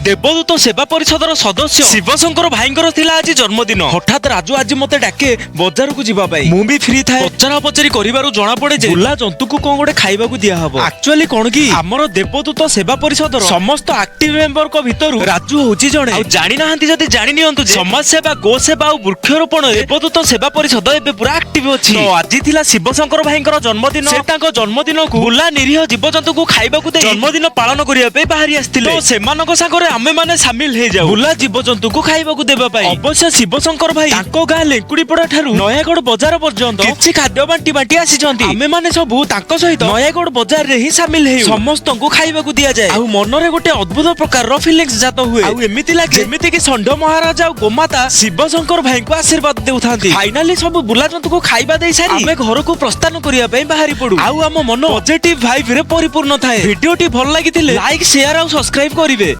ଦେବଦୂତ ସେବା ପରିଷଦର ସଦସ୍ୟ ଶିବଶଙ୍କର ଭାଇଙ୍କର ଥିଲା ଆଜି ଜନ୍ମଦିନ। ହଠାତ୍ ରାଜୁ ଆଜି ମତେ ଡାକେ ବଜାରକୁ ଯିବା ପାଇଁ। ମୁଁ ବି ଫ୍ରି ଥାଏ। ପଚରା ପଚରି କରିବାରୁ ଜଣା ପଡେ ଯେ ବୁଲା ଜନ୍ତୁକୁ କଣ ଗୋଟେ ଖାଇବାକୁ ଦିଆହବ। ଆକ୍ଚୁଆଲି କଣ କି ଆମର ଦେବଦୂତ ସେବା ପରିଷଦର ସମସ୍ତ ଆକ୍ଟିଭ ମେମ୍ବରଙ୍କ ଭିତରୁ ରାଜୁ ହଉଛି ଜଣେ। ଆଉ ଜାଣିନାହାନ୍ତି ଯଦି ଜାଣି ନିଅନ୍ତୁ ଯେ ସମାଜ ସେବା, ଗୋ ସେବା ଆଉ ବୃକ୍ଷରୋପଣ ଦେବଦୂତ ସେବା ପରିଷଦ ଏବେ ପୁରା ଆକ୍ଟିଭ ଅଛି। ତ ଆଜି ଥିଲା ଶିବଶଙ୍କର ଭାଇଙ୍କର ଜନ୍ମଦିନ। ସେ ତାଙ୍କ ଜନ୍ମଦିନକୁ ବୁଲା ନିରୀହ ଜୀବଜନ୍ତୁକୁ ଖାଇବାକୁ ଦେଇ ଜନ୍ମଦିନ ପାଳନ କରିବା ପାଇଁ ବାହାରି ଆସିଥିଲେ। ତ ସେମାନଙ୍କ ସାଙ୍ଗରେ ଆମେ ମାନେ ସାମିଲ ହେଇଯାଉ ବୁଲା ଜୀବଜନ୍ତୁକୁ ଖାଇବାକୁ ଦେବା ପାଇଁ। ଅବଶ୍ୟ ଶିବଶଙ୍କର ଭାଇ ତାଙ୍କ ଗାଁ ଲେଙ୍କୁଡିପଡା ଠାରୁ ନୟାଗଡ଼ ବଜାର ପର୍ଯ୍ୟନ୍ତ କିଛି ଖାଦ୍ୟ ବାଣ୍ଟି ବାଣ୍ଟି ଆସିଛନ୍ତି। ଆମେ ମାନେ ସବୁ ତାଙ୍କ ସହିତ ନୟାଗଡ଼ ବଜାରରେ ହିଁ ସାମିଲ ହେଉ। ସମସ୍ତଙ୍କୁ ଖାଇବାକୁ ଦିଆଯାଏ ଆଉ ମନରେ ଗୋଟେ ଅଦ୍ଭୁତ ପ୍ରକାରର ଫିଲିଙ୍ଗସ ଜାତ ହୁଏ। ଆଉ ଏମିତି ଲାଗେ ଯେମିତି କି ଷଣ୍ଢ ମହାରାଜା ଆଉ ଗୋମାତା ଶିବଶଙ୍କର ଭାଇଙ୍କୁ ଆଶୀର୍ବାଦ ଦେଉଥାନ୍ତି। ଫାଇନାଲି ସବୁ ବୁଲା ଜନ୍ତୁକୁ ଖାଇବା ଦେଇ ସାରି ଆମେ ଘରକୁ ପ୍ରସ୍ଥାନ କରିବା ପାଇଁ ବାହାରି ପଡୁ। ଆଉ ଆମ ମନ ପଜିଟିଭ ଭାଇବ ରେ ପରିପୂର୍ଣ୍ଣ ଥାଏ। ଭିଡିଓଟି ଭଲ ଲାଗିଥିଲେ ଲାଇକ୍, ସେୟାର ଆଉ ସବସ୍କ୍ରାଇବ କରିବେ।